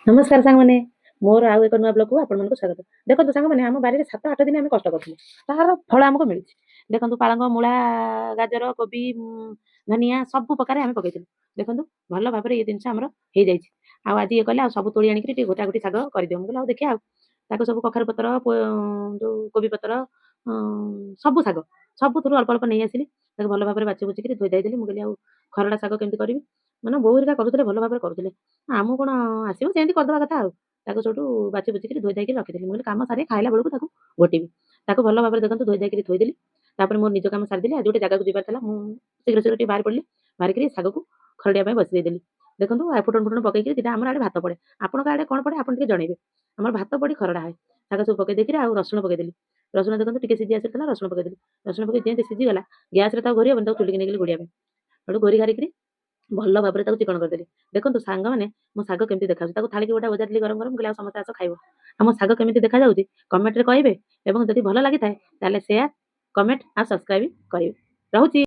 ନମସ୍କାର ସାଙ୍ଗମାନେ, ମୋର ଆଉ ଏକ ନୂଆ ବ୍ଲଗକୁ ଆପଣମାନଙ୍କୁ ସ୍ୱାଗତ। ଦେଖନ୍ତୁ ସାଙ୍ଗମାନେ, ଆମ ବାରିରେ 7-8 ଦିନ ଆମେ କଷ୍ଟ କରିଥିଲୁ, ତାହାର ଫଳ ଆମକୁ ମିଳିଛି। ଦେଖନ୍ତୁ, ପାଳଙ୍ଗ, ମୂଳା, ଗାଜର, କୋବି, ଧନିଆ ସବୁ ପ୍ରକାର ଆମେ ପକେଇଥିଲୁ। ଦେଖନ୍ତୁ, ଭଲ ଭାବରେ ଏ ଜିନିଷ ଆମର ହେଇଯାଇଛି। ଆଉ ଆଜି ଇଏ କଲେ, ଆଉ ସବୁ ତୋଳି ଆଣିକିରି ଟିକେ ଗୋଟା ଗୋଟି ଶାଗ କରିଦିଅ। ମୁଁ କହିଲି, ଆଉ ଦେଖିବା। ଆଉ ତାକୁ ସବୁ କଖାରୁ ପତ୍ର, ଯୋଉ କୋବି ପତ୍ର, ସବୁ ଶାଗ ସବୁଥିରୁ ଅଳ୍ପ ଅଳ୍ପ ନେଇ ଆସିଲି। ତାକୁ ଭଲ ଭାବରେ ବାଛି ବୁଛିକିରି ଧୋଇ ଦେଇଦେଲି। ମୁଁ କହିଲି, ଆଉ ଖରଡ଼ା ଶାଗ କେମିତି କରିବି? ମାନେ ବୋଉ ହେରିକା କରୁଥିଲେ, ଭଲ ଭାବରେ କରୁଥିଲେ, ଆମକୁ କ'ଣ ଆସିବ? ସେମିତି କରିଦେବା କଥା। ଆଉ ତାକୁ ସେଇଠୁ ବାଛି ବୁଛିକିରି ଧୋଇ ଧାଇକି ରଖିଦେଲି। ମୁଁ କହିଲି, କାମ ସାରି ଖାଇଲା ବେଳକୁ ତାକୁ ଘୋଟିବି। ତାକୁ ଭଲ ଭାବରେ ଦେଖନ୍ତୁ, ଧୋଇ ଧାଇକିରି ଥୋଇଦେଲି। ତାପରେ ମୋର ନିଜ କାମ ସାରିଦେଲି। ଆଜି ଗୋଟେ ଜାଗାକୁ ଯିବାର ଥିଲା। ମୁଁ ଶୀଘ୍ର ଶୀଘ୍ର ଟିକେ ବାହାରି ପଡ଼ିଲି। ବାହାରିକିରି ଶାଗକୁ ଖରଡ଼ିବା ପାଇଁ ବସି ଦେଇଦେଲି। ଦେଖନ୍ତୁ, ଆଉ ଫୁଟଣ ଫୁଟଣ ପକେଇକିରି ଦିଟା। ଆମର ଆଡ଼େ ଭାତ ପଡ଼େ, ଆପଣଙ୍କ ଆଡ଼େ କ'ଣ ପଡ଼େ ଆପଣ ଟିକେ ଜଣେଇବେ। ଆମର ଭାତ ପଡ଼ି ଖରଡ଼ା ହୁଏ। ଶାଗ ସବୁ ପକେଇ ଦେଇକିରି ଆଉ ରସୁଣ ପକେଇଦେଲି। ରସୁଣ ଦେଖନ୍ତୁ, ଟିକେ ସିଝି ଆସିଥିଲା, ରସୁଣ ପକେଇଦେଲି। ରସୁଣ ପକେଇ ଯେମିତି ସିଝିଗଲା, ଗ୍ୟାସରେ ତାକୁ ଘୋରି ହେବନି, ତାକୁ ଚୁଲିକି ନେଇଗଲି ଘୋଡ଼ିବା ପାଇଁ। ସେଠୁ ଘୋରି ଘାରିକିରି ଭଲ ଭାବରେ ତାକୁ ଚିକଣ କରିଦେଲି। ଦେଖନ୍ତୁ ସାଙ୍ଗମାନେ, ମୋ ଶାଗ କେମିତି ଦେଖାଯାଉଛି। ତାକୁ ଥାଳିକି ଗୋଟେ ଓଜାରିଲି ଗରମ ଗରମ। କହିଲି, ଆଉ ସମସ୍ତେ ଆସ ଖାଇବ। ଆମ ଶାଗ କେମିତି ଦେଖାଯାଉଛି କମେଣ୍ଟରେ କହିବେ ଏବଂ ଯଦି ଭଲ ଲାଗିଥାଏ, ତାହେଲେ ସେୟାର, କମେଣ୍ଟ ଆଉ ସବସ୍କ୍ରାଇବ କରିବେ। ରହୁଛି।